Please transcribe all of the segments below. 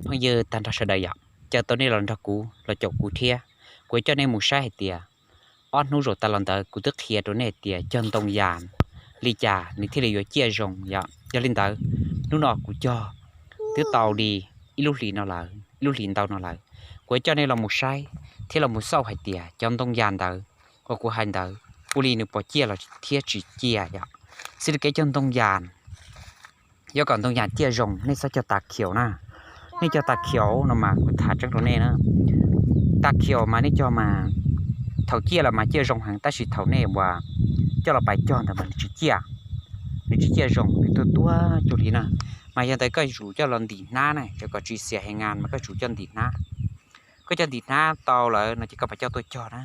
Phooj ywg tag nrho sawv daws yom, caw tau nej los nrog kuv los caum kuv thiab. Kuv yuav coj nej mus saib hais tias ob hnub zaum tas los ntawd kuv twb qhia rau nej tias cog ntoo yas li cas nws thiaj li yuav ciaj zoo yom. Yog li ntawd, hnub no kuv cog twb tau li ib lub hlis no lawm, ib lub hlis ntau no lawm. Kuv yuav coj nej los mus saib thiab los mus xauj hais tias cov ntoo yas ntawd uas kuv hais ntawd ua li nws puas ciaj los thiab tsis ciaj yom. Xws li kev cog ntoo yas, yuav kom ntoo yas ciaj zoo nej txhob cog tas khiaus na. Nej cog tas khiaus no mas kuv tham tseeb rau nej na, tas khiaus mas nej cog mas thaum ciaj los mas ciaj zoo heev, tab sis thaum nej uas coj los pais cog ntawd mas nws tsis ciaj, nws tsis ciaj zoo, nws tuag tuag cuag li na. Mas yog ntawd koj yuav tsum coj los ntim hnab na, rau kom tsis xiam heev nas mas koj yuav tsum coj ntim hnab. Koj coj ntim hnab tau lawm no ces koj mam coj tuaj cog na.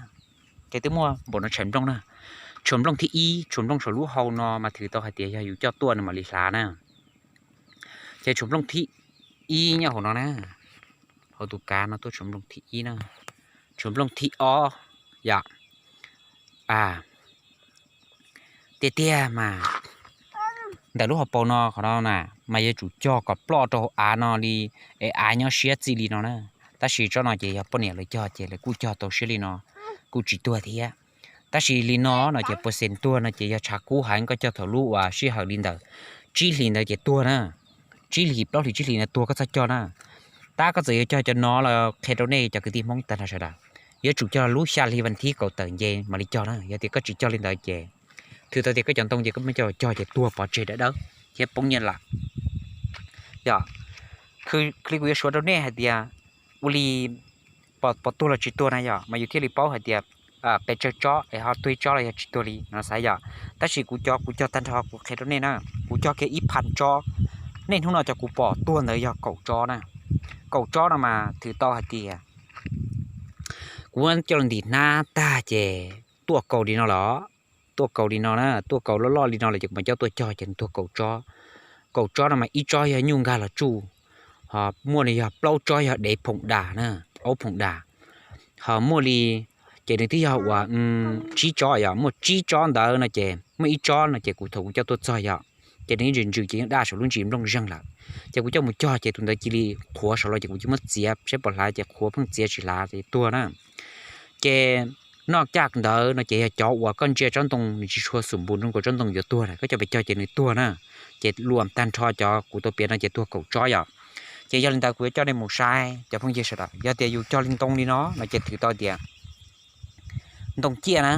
Ces twb muaj npaum no tshais nplooj na. Tshuas nplooj thib ib, tshuas nplooj saum lub hau no mas thwm tau hais tias yog yus coj tuaj nws mam li hlav na. Ces tshuas nplooj thib ib nyob hauv no na, hauv tus kav no tuaj tshuas nplooj thib ib na, tshuas nplooj thib ob yom. Tiag tiag mas ntawm lub hauv paus no qhov no na, mas yuav tsum cog kom ploj rau hauv av no li, es av nyob siab txij li no na. Tab sis tsob no ces yog poj niam lawv cog ces lawv kuj cog tau siab li no, kuj tsis tuag thiab. Tab sis li no no ces puas xees tuag no ces yog tshav kub heev, koj cog thaum lub uas sij hawm li ntawm tsib hlis ntawd ces tuag na. Tsib hlis plaub hlis tsib hlis ntawd tuag koj txhob cog na. Tab koj txawm yuav cog cov no los qhia rau nej cov kwv tij Hmoob tag nrho sawv daws, yuav tsum cog lub xya hli vas thib kaum tawm nce mam li cog na. Yog tias koj tsis cog li ntawd ces thwm tau tias koj cov ntoo ces koj muab coj cog ces tuag pov tseg dawb dawb thiab poob nyiaj lawm. Yog, li kuv yuav suav rau nej hais tias ua li pom tuag los tsis tuag na yom, mas yus thiaj li paub hais tias pes tsawg tsob es ho tuag ib tsob los yog tsis tuag li no xav yom. Tab sis kuv cov kuv cog tag nrho kuv qhia rau nej na, kuv cog kiag ib phav tsob, nej hnub no cov kuv pom tuag ntawd yog kaum tsob na. Kaum tsob no mas thwm tau hais tias kuv coj los ntim hnab tag ces tuaj kaus li no los, tuaj kaus li no na, tuaj kaus loj loj li no los ces kuv mam coj tuaj cog ces nws tuag kaum tsob. Kaum tsob no mas ib tsob yog nyuj nkag los tsuj, ho muaj li yog plaub tsob yog dev phoom das na, aub phoom das. Ho muaj li, ces nws twb yog uas tsib tsob yom, muaj tsib tsob ntawd no ces muaj ib tsob no ces kuv thaum kuv coj tuaj txog yom, ces nws yeej ntsws ntsws ces yeej daj saum lub ntsis nplooj zeeg lawm. Ces kuv coj mus cog ces tus ntawd cia li qhuav saud los ces kuv cia muab txiav saib puas hlav ces qhuav pheej txiav tsis hlav ces tuag na. Ces noj caj ntawd no ces yog cov uas koj ntsia tsob ntoo nws tsis tshua xum npus nroo nkaus tsob ntoo yuav tuag na, koj coj pes cog ces nws tuag na. Ces luam tag nrho cov kuv tau piav no ces tuag kaum tsob yom. Ces yog li ntawd kuv yuav coj nej mus saib cov phooj ywg sawv daws, yog tias yus cog li ntoo li no no ces thwm tau tias ntoo ciaj na,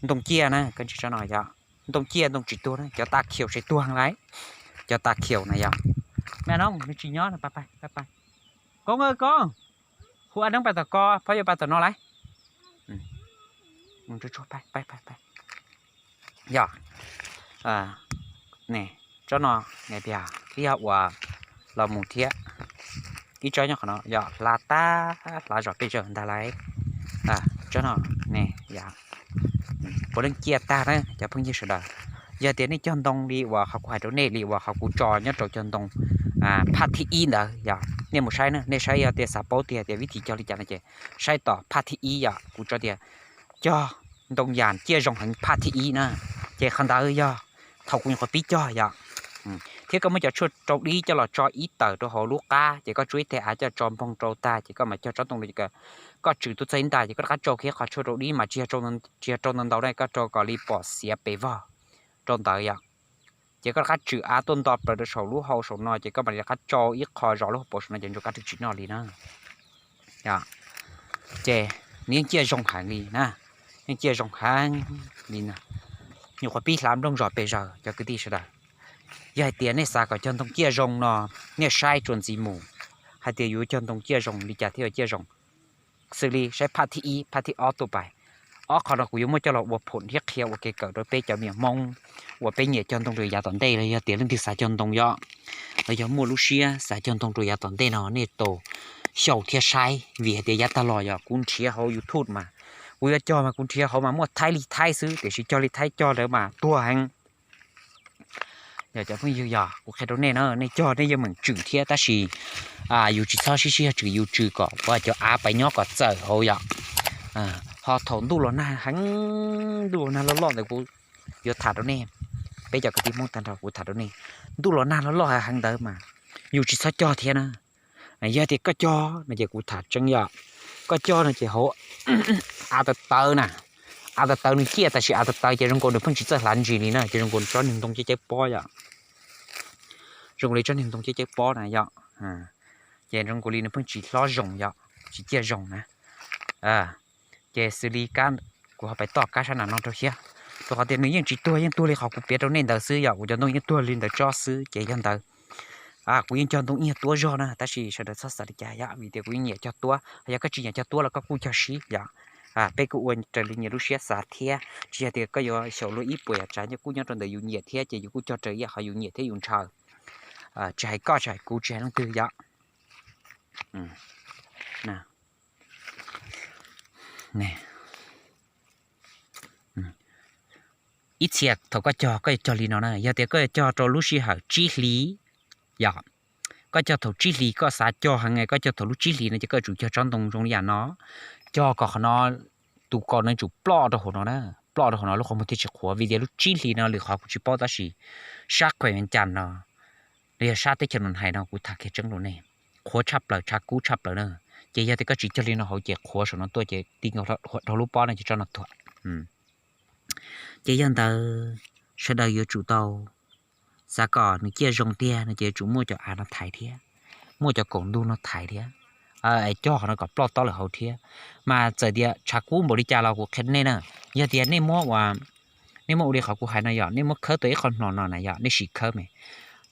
ntoo ciaj na, koj ntsia tsob no yom, ntoo ciaj ntoo tsis tuag na, cov tas khiaus ces tuag heev lauj. Cov tas khiaus na yom, me no nws tsis nyob no, pais pais, koob koob, hu a neeb pais tom ko, phob yuav pais tom no lauj. Yog, tsob no, twb yog uas los mus thiab, ib tsob nyob qhov no yog hlav tag hlav zom pes zaws ntag lauj. Tsob no, puav leej ciaj tag na cov phooj ywg sawv daws. Yog tias nej cog ntoo li uas qhov kuv hais rau nej li uas qhov kuv tso nyob rau cog ntoo phaj thib ib ntawd yog nej mus saib na, nej saib yog tias xav paub tiag tias vib thim cog li cas no ces saib tom phaj thib ib yom, kuv tso tias cog ntoo yas ciaj zoo heev phaj thib ib na. Ces qhov ntawd yog thaum kuv nyuam qhuav pib cog yom. Thiab koj muab cov tshuaj rau dib coj los tso ib tawm rau hauv lub qab ces koj tsuab ib teg av coj tso npoog rau tag ces koj mam cog tsob ntoo, koj tswm tuaj txog ib nta ces koj rov qab tsau kiag qhov tshuaj rau dib mas tsis yog rau ntau ntau ne, koj rau kom li pom xiav pes vog rau ntawd yom. Ces koj rov qab tswm av tuaj nto plaws rau saum lub hau saum no ces koj mam li rov qab tsau ib qho zov lub hauv paus saum no ces ntsuag kab twb tsis noj li na. Ces nws yeej ciaj zoo heev li na, yeej ciaj zoo heev li na. Nyuam qhuav pib hlav nplooj zom pes zaws cov kwv tij sawv daws. Yog hais tias nej xav kom cog ntoo ciaj zoo no, nej saib tsuas ntxiv mus hais tias yus cog ntoo ciaj zoo li cas thiaj ciaj zoo. Xws li saib phaj thib ib phaj thib ob tuaj pais. Ob qho no kuv yuav muab coj los ua phoom thiab qhia ua kev kawm rau peb cov me nyuam Hmoob uas peb nyiam cog ntoo rau yav tom ntej los yog tias leej twg xav cog ntoo yom, los yog muaj lub siab xav cog ntoo rau yav tom ntej no nej tau xyaum thiab saib vim hais tias yav tag los yog kuv nrhiav hauv YouTube mas kuv yuav cog mas kuv nrhiav hauv mas muaj Thaib li Thaib xwb tiam sis cog li Thaib cog lawv mas tuag heev. Yog cov phooj ywg, yog kuv qhia rau nej na, nej cog nej yeej meem tswm thiab tab sis yus tsis txhob sib sib yog tswm, yus tswm kom cov av pais nyob kom txawm hauv yom. Ho thaum ntuj los nag heev, ntuj los nag loj loj ntawd kuv yuav tham rau nej, peb cov kwv tij Hmoob tag nrho kuv tham rau nej, ntuj los nag loj loj heev ntawd mas yus tsis txhob cog thiab na. Yog tias koj cog no ces kuv tham tseeb yom, koj cog no ces hauv av tawv tawv na, av tawv tawv nws ciaj tab sis av tawv tawv ces zoo nkaus nws pheej tsis txawj hlav ntsis li na, ces zoo nkaus tsob niag ntoo cawb cawb pob yom, zoo nkaus li tsob niag ntoo cawb cawb pob na yom, ces zoo nkaus li nws pheej tsis hlob zoo yom, tsis ciaj zoo na. Ces xws li kab, kuv ho pais toj kab sab nram no rau thiab, rau qhov tias nws yeej tsis tuag, yeej tuag li qhov kuv piav rau nej ntawd xwb yom, kuv cov ntoo yeej tuag li ntawd tsob xwb ces yog ntawd kuv yeej cog ntoo ib nyuag tuab zog na, tab sis sawv daws txhob xav li cas yom, vim tias kuv yeej nyiam cog tuab, yog koj tsis nyiam cog tuab los koj kuj cog sib yom. Peb kuj ua raws li nyias lub siab xav thiab, tsis yog tias koj yuav xyaum luag ib puas yam tsav nyob kuj nyob rau ntawm yus nyiam thiab ces yus kuj cog raws li qhov yus nyiam thiab yus ntshaw. Tsis hais koj tsis hais kuv tsis hais leej twg yom. Ib txhia thaum koj cog koj yuav cog li no na, yog tias koj yuav cog rau lub sij hawm tsib hlis yom, koj cog thaum tsib hlis koj xav cog heev, koj cog thaum lub tsib hlis no ces koj yuav tsum cog tsob ntoo zoo li yam no, cog kom qhov no tus kaus no yuav tsum ploj rau hauv no na, ploj rau hauv no lub qhov muag thiaj tsis qhuav, vim tias lub tsib hlis no lwm qhov kuv tsis paub tab sis sab Khuem Vees Cas no los yog sab teb chaws Nus Hais no kuv tham kiag tseeb rau nej, qhuav tshaj plaws, tshav kub tshaj plaws na. Ces yog tias koj tsis cog li no hauv ces qhuav saum no tuaj ces ti dhau lub pob no ces tsob no tuag. Ces yog ntawd sawv daws yuav tsum tau xav kom nws ciaj zoo tiag no ces yuav tsum muaj cov av no thaiv thiab, muaj cov kaum ntug no thaiv thiab, es cog qhov no kom ploj tob lawm hauv thiab. Mas txawm tias tshav kub npaum li cas los kuv qhia nej na, yog tias nej muab ua, nej muab ua li qhov kuv hais no yom, nej muab khawb tau ib qho hno no na yom, nej sim khawb me,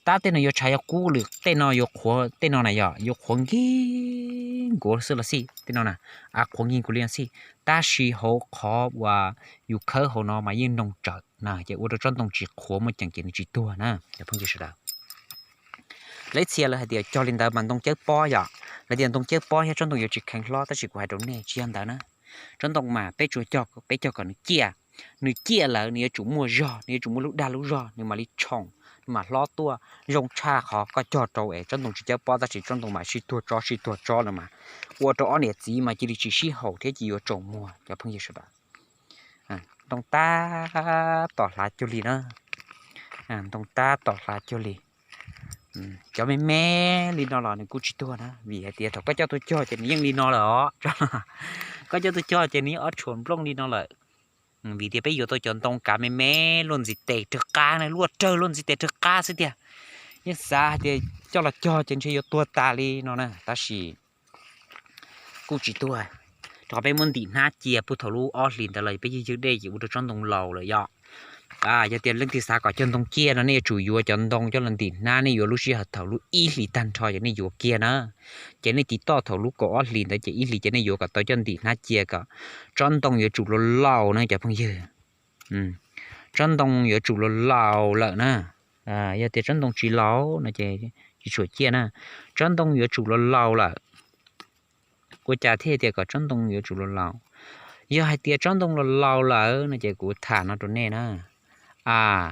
tab tej no yuav tshav yuav kub lwm tej no yuav qhuav tej no na yom, yuav qhuav nkig nkuav xwb los xij tej no na, av qhuav nkig nkuav li no xij, tab sis hauv qhov uas yus khawb hauv no mas yeej noog tsawm na, ces ua rau tsob ntoo tsis qhuav muaj ceem ces nws tsis tuag na cov phooj ywg sawv daws. Lawv txhia lawv hais tias cog li ntawd mas ntoo cawb pob yom, lawv tias ntoo cawb pob thiab tsob ntoo yuav tsis kheev hlob, tab sis kuv hais rau nej tsis yog ntawd na. Tsob ntoo mas peb tsuas cog, peb cog kom nws ciaj, nws ciaj lawm nws yuav tsum muaj zog, nws yuav tsum muaj lub dag lub zog nws mam li tshoom, nws mam hlob tuaj zoo tshaj qhov koj cog rau es tsob ntoo tsis cawb pob tab sis tsob ntoo mas sib tuag tsob sib tuag tsob lawm mas ua rau ob niam txiv mas cia li tsis sib haum thiab cia yuav tsaus muag cov phooj ywg sawv daws. Ntoo tab tom hlav cuag li na, ntoo tab tom hlav cuag li. Cov me me li no los nws kuj tsis tuag na, vim hais tias thaum koj coj tuaj cog ces nws yeej li no lawm os. Koj coj tuaj cog ces nws yeej ob tshuam nplooj li no lawm. Vim tias peb yuav tau cov ntoo kav me me luaj ntxim tes rag qab na, luaj rawg luaj ntxim tes rag qab xwb tiag. Yeej xav hais tias coj los cog ces ntshe yuav tuag tas li no na, tab sis kuj tsis tuag, rau qhov peb muab ntim hnab cia puag thaum lub ob hlis ntawd los peb ywg ywg dej ces ua rau tsob ntoo laus lawm yom. Yog tias leej twg xav kom cog ntoo ciaj no nej yuav tsum yuav cov ntoo coj los ntim hnab, nej yuav lub sij hawm thaum lub ib hlis tag nrho ces nej yuav kiag na. Ces nej tiv toj thaum lub kaum ob hlis ntawd ces ib hlis ces nej yuav kom tau coj ntim hnab cia kom tsob ntoo yuav tsum laus laus na cov phooj ywg. Tsob ntoo yuav tsum laus laus lawm na. Yog tias tsob ntoo tsis laus no ces tsis tshua ciaj na. Tsob ntoo yuav tsum laus laus lawm. Ua cas thiaj tias kom tsob ntoo yuav tsum laus laus? Yog hais tias tsob ntoo laus laus lawm no ces kuv tham no rau nej na. A,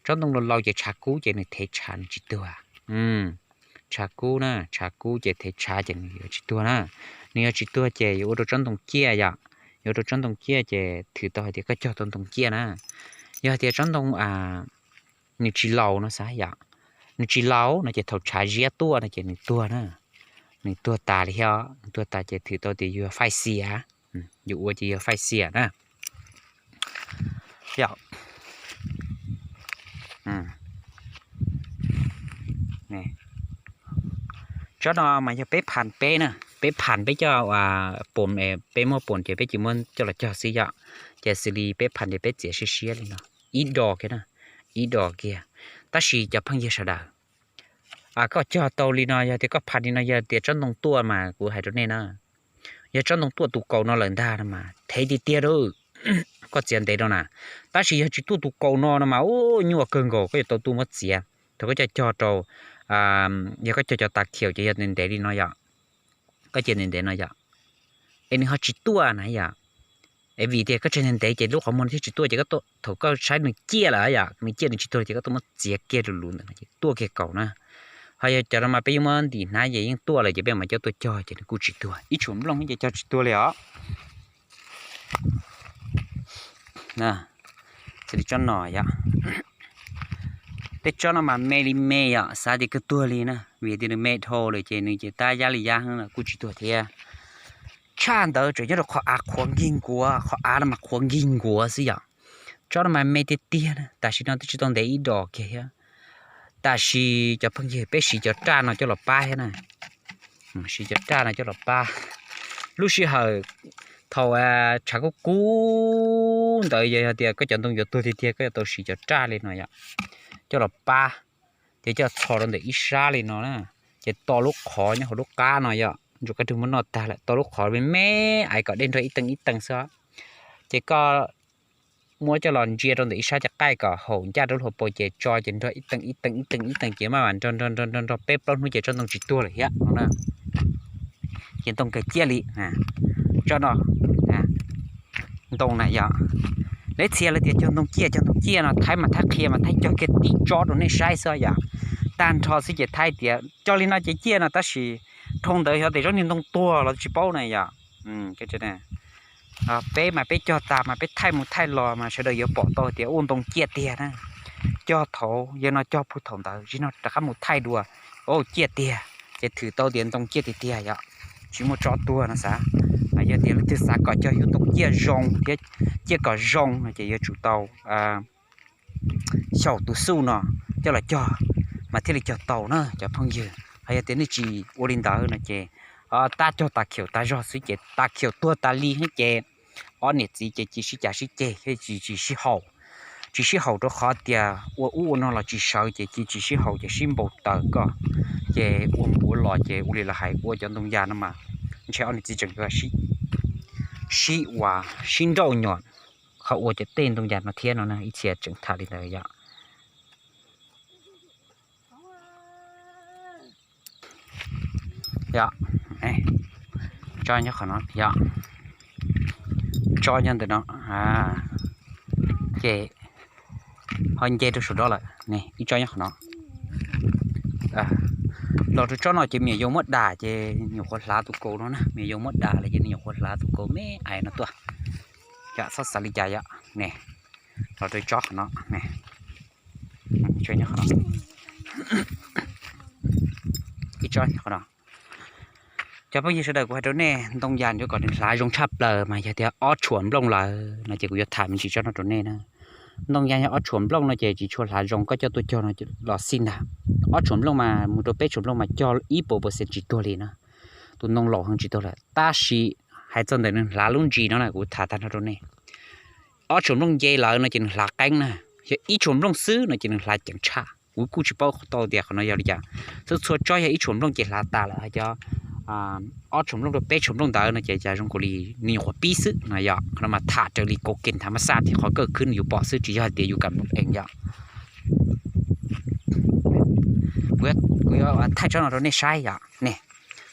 tsob ntoo laus laus ces tshav kub ces nws thev tshav nws tsis tuag. Tshav kub na, tshav kub ces thev tshav ces nws yuav tsis tuag na. Nws yuav tsis tuag ces yuav ua rau tsob ntoo ciaj yom. Yuav ua rau tsob ntoo ciaj ces thwm tau hais tias koj cog tau ntoo ciaj na. Yog hais tias tsob ntoo nws tsis laus no xav yom, nws tsis laus no ces thaum tshav ziab tuaj no ces nws tuag na, nws tuag tas li thiab, nws tuag tas ces thwm tau tias yus yog faij xias, yus ua ces yog faij xias na. Tsob no mas yog peb pham peb na, peb pham peb coj, pom, peb muab pom ces peb cia li muab coj los cog xwb yom. Ces xws li peb pham ces peb txiav siab siab li no, ib do kiag na, ib do kiag. Tab sis cov phooj ywg sawv daws, koj cog tau li no, yog tias koj pham li no yog tias tsob ntoo tuaj mas kuv hais rau nej na, yog tsob ntoo tuaj tus kaus no lawm ntag no mas thev tiag tiag lauj, koj txiav ntev rau na. Tab sis yog tsis tuaj tus kaus no no mas ub nyuaj kawg nkaus, koj yuav tau tuaj muab txiav. Thaum koj coj cog rau, yog koj cog cov tas khiaum ces yog ntev ntev li no yom, koj cia ntev ntev no yom, es nws ho tsis tuaj na yom. Es vim tias koj tseg ntev ntev ces lub qhov muag thiaj tsis tuaj, ces thaum koj saib nws ciaj lawm yom, nws ciaj nws tsis tuag ces koj tuaj muab txiav kiag lus lus ntawm no ces tuaj kiag kaus na. Ho yog cov no mas peb yeej muab ntim hnab ces yeej tuaj lawm ces peb mam coj tuaj cog ces nws kuj tsis tuag, ib tshuam nplooj ces cog tsis tuag li os. Xws li tsob no yom, Tej tsob no mas me li me yom, xav tias kawg tuag li na, vim tias nws me dhau lawm ces nws ces tab yab li yab xwb, kuj tsis tuag thiab. Tshaj ntawd tseem nyob rau qhov av qhuav nkig nkuav, qhov av no mas qhuav nkig nkuav xwb yom. Tsob no mas me tiag tiag na, tam sim no twb tsis tau ntev ib dos kiag thiab. Tam sim cov phooj ywg, peb siv cov raj no coj los pab thiab na. Siv cov raj no coj los pab. Lub sij hawm thaum tshav kub kub ntawd yog tias koj cov ntoo yuav tuag tiag tiag, koj yuav tau siv cov raj li no yom, coj los pab. Ces coj txhos rau ntawm ib sab li no na, ces to lub qhov nyob hauv lub qab no yom, ntsuas qab rwg muab noj tag lawm, to lub qhov me me, ais kom dej nrog ib teev ib teev xwb. Ces koj muab coj los ntsia rau ntawm ib sab cov qaij kom haum ncaj rau lub hauv paus, ces tso ces nrog ib teev ib teev ib teev ib teev, ces maj mam nrog nrog nrog nrog nrog peb plaub hnub ces tsob ntoo tsis tuag lawm thiab no na. Ces ntoo kawg ciaj li. Tsob no ntoo na yom, lawv txhia lawv tias cog ntoo ciaj, cog ntoo ciaj no, thaij mas thaij qhia mas thaij cog kiag tib tsob rau nej saib xwb yom. Tag nrho xwb ces thaij tias cog li no ces ciaj no, tab sis dhau ntawd yog tias tsob niag ntoo tuag los tsis paub na yom. Peb mas peb cog tas mas peb thaij mus thaij los mas sawv daws yuav pom tau tias ua ntoo ciaj tiag na. Cog thaum yog no cog puag thaum ntawd, tsis no rov qab mus thaij dua, ciaj tiag. Ces thwm tau tias ntoo ciaj tiag tiag yom, tsis muaj tsob tuag no xav. Yog tias leej twg xav kom cog yus ntoo ciaj zoo thiab ciaj kom zoo no ces yuav tsum tau xyaum tus xuj no coj los cog mas thiaj li cog tau na cov phooj ywg. Ho yog tias nej tsis ua li ntawd no ces tab cog tas khiaum tas zog xwb ces tas khiaum tuag tas li ces ob niam txiv ces cia sib cav sib ceg thiab tsis sib haum. Tsis sib haum rau qhov tias ua ub ua no los tsis sawv ces cia tsis sib haum ces sib npau taws koj, ces ua mus ua los ces ua li lawv hais ua cov ntoo yas no mas ntshe ob niam txiv tseem sib ua sib nrauj nyuam qhov ua cov tej ntoo yas no thiab no na, ib txhia tseem tham li ntawd yom. Yom, tsob nyob qhov no yom, tsob nyob ntawm no, ces ho nce rau saum no lawm ne, ib tsob nyob qhov no. Los rau tsob no ces me nyuam yaus muab dag ces nyuam qhuav hlav tus kaus no na, me nyuam yaus muab dag lawm ces nws nyuam qhuav hlav tus kaus me ais no tuaj. Yom, txhob xav li cas yom ne. Los rau tsob qhov no ne, ib tsob qhov no. Cov phooj ywg sawv daws, kuv hais rau nej, ntoo yas yuav kom nws hlav zoo tshaj plaws mas yog tias ob tshuam nplooj lawm no ces kuv yuav tham me ntsis tsob no rau nej na. Ntoo yas yog ob tshuam nplooj no ces tsis tshua hlav zoo, koj coj tuaj cog no los xij ntag. Ob tshuam nplooj mas mus rau peb tshuam nplooj mas cog ib puas percent tsis tuag li na. Tus ntoo laus heev tsis tuag lawm, tab sis hais txog ntawm nws hlav lub ntsis no na kuv tham tag nrho rau nej. Ob tshuam nplooj nce lawm no ces nws hlav qeeb na, yog ib tshuam nplooj xwb no ces nws hlav ceev tshaj. Kuv kuj tsis paub tau tias qhov no yog li cas. Txhua txhua tsob yog ib tshuam nplooj ces hlav tas lawm, ho cov ob tshuam nplooj rau peb tshuam nplooj ntawd no ces cas zoo nkaus li nws nyuam qhuav pib xwb no yom. Qhov no mas tham raws li kaus kees tham mas xaj thiab qhov kawj khwb nws yuav pom xwb, tsis yog hais tias yus kam nplooj ees yom. Kuv yuav thaij tsob no rau nej saib yom ne,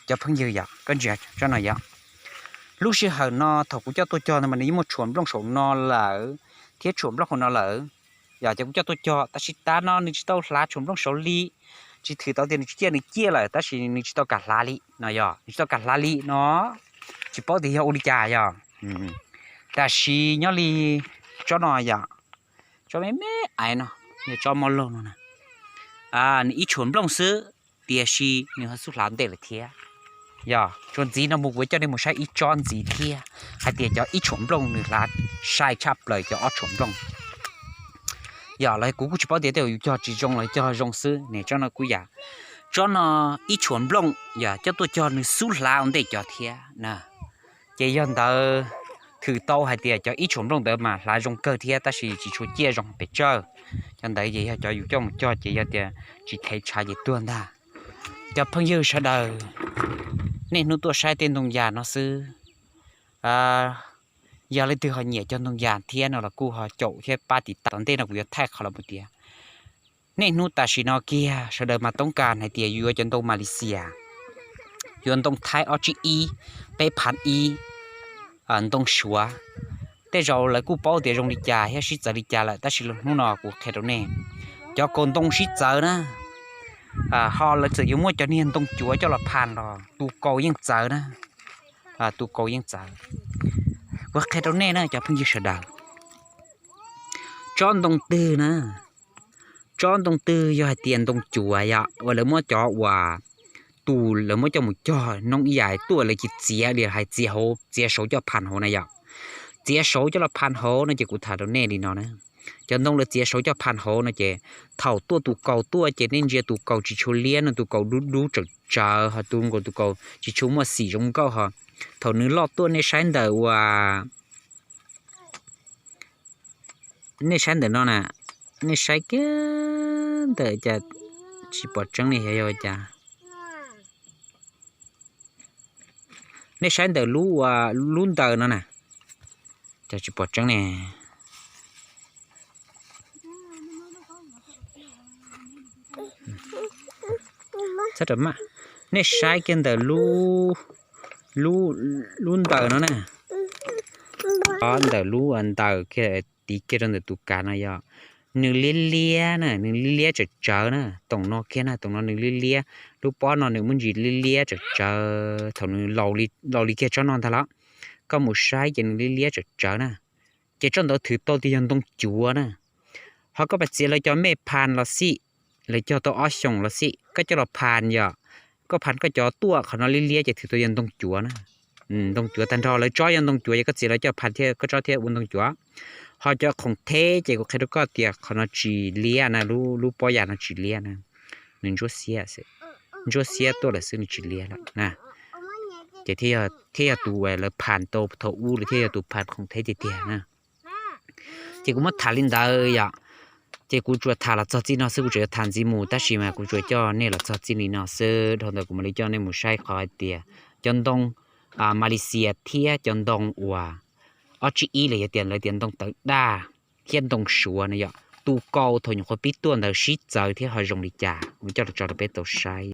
cov phooj ywg yom, koj ntsia tsob no yom. Lub sij hawm no thaum kuv coj tuaj cog no mas nws yeej muaj tshuam nplooj saum no lawm thiab tshuam nplooj hauv no lawm. Yog ces kuv coj tuaj cog tab sis tav no nws tsis tau hlav tshuam nplooj saud li. Tsis thwm tau tias nws tsis ciaj, nws ciaj lawm tab sis nws tsis tau kam hlav li no, yog nws tsis tau kam hlav li no. Tsis paub tias yog ua li cas yog. Tam sis nyob li tsob no yom, tsob me me ais no, yog tsob mob laug no na. Nws ib tshuam nplooj xwb, tiam sis nws ho xub hlav ntej lawm thiab. Yog tsuas ntxiv no mus kuv coj nej mus saib ib tsob ntxiv thiab, hais tias cov ib tshuam nplooj nws hlav sai tshaj plaws cov ob tshuam nplooj. Yog los kuv kuj tsis paub tias tej zaum yus cog tsis zoo los cog zoo xwb ne. Tsob no kuj yam, tsob no ib tshuam nplooj yog coj tuaj cog nws xub hlav ua ntej cov thiab na. Ces yog ntawd thwm tau hais tias cov ib tshuam nplooj ntawd mas hlav zoo kawg thiab tab sis tsis tshua ciaj zoo pes tsawg. Cov ntawd ces yog cov yus coj mus cog ces yog tias tsis khev tshav ces tuag ntag. Cov phooj ywg sawv daws, niaj hnub tuaj saib tej ntoo yas no xwb. Yog leej twg ho nyiam cog ntoo yas thiab no los kuj ho caum thiab pab tiv tam tom ntej no kuv yuav thaij qhov los mus tias niaj hnub tam sim no kiag sawv daws mas toob kas hais tias yuav cov ntoo Malaysia, yuav ntoo Thaib ob tsib ib, peb phav ib, ntoo Suav. Tej zaum lawv kuj paub tias zoo li cas thiab sib txawv li cas lawm tab sis hnub no kuv qhia rau nej, cov kaus ntoo sib txawv na, ho lawv txawm yuav muaj cov niag ntoo cuav coj los phas los tus kaus yeej txawv na, tus kaus yeej txawv. Kuv qhia rau nej na cov phooj ywg sawv daws, tsob ntoo twg na, Tsob ntoo twg yog hais tias ntoo cuav yom, uas lawv muab cov uas tus lawv muab coj mus cog noob ib yam tuaj lawv cia li txiav li hais txiav hauv, txiav saud coj phaj hauv na yom. Txiav saud coj los phaj hauv no ces kuv tham rau nej li no na. Cov ntoo lawv txiav saud coj phaj hauv no ces thaum tuaj tus kaus tuaj ces nej ntsia tus kaus tsis tshua liab no, tus kaus dub dub tsawv tsawv, ho tus nkaus tus kaus tsis tshua muaj xim zoo nkauj ho. Thaum nws loj tuaj nej saib ntawm uas, nej saib ntawm no na, nej saib kiag ntawm cas tsis pom tseeb li yog cas. Nej saib ntawm lub, lub ntawm no na, cas tsis pom tseeb ne. Nej saib kiag ntawm lub, lub ntawm no na, ntawm lub ntawm kiag, tiv kiag rau ntawm tus kav no yog, nws liab liab na, nws liab liab tsawv tsawv na, toom no kiag na, toom no nws liab liab, lub pob no nws muaj ntsis liab liab tsawv tsawv, thaum nws laus li kiag tsob no ntag los, koj mus saib ces nws liab liab tsawv tsawv na. Ces tsob ntawd thwm tau tias yog ntoo cuav na. Ho koj pab txiav lawv cov mej phaj los xij, lawv cog tau ob xyoos los xij, koj coj los phaj yom, koj phaj koj cov tuaj qhov no liab liab ces thwm tau yog ntoo cuav na. Ntoo cuav tag nrho, lawv tsob yog ntoo cuav ces koj txiav lawv coj phaj thiab koj tsob thiab ua ntoo cuav. Ho cov khoom theb ces kuv qhia rau koj tias qhov no tsis liab na, lub pob yas no tsis liab na, nws ntsuab xiab xwb, ntsuab xiab tuaj lawm xwb, nws tsis liab lawm na. Ces thiaj yog tus lawv phaj tau thaum ub lawm thiaj yog tus phaj khoom theb tiag tiag na. Ces kuv muab tham li ntawd yom. Ces kuv tsuas tham los txog txij no xwb, kuv tseem yuav tham ntxiv mus, tab sis mas kuv tsuas coj nej los txog txij li no xwb, dhau ntawd kuv mam li coj nej mus saib qhov hais tias cov ntoo Malaysia thiab cov ntoo uas ob tsib ib los yog tias lawv tias ntoo tawv daj thiab ntoo suav na yom, tus kaus thaum nyuam qhuav pib tuaj ntawd sib txawv thiab ho zoo li cas, kuv coj los tso rau peb tau saib.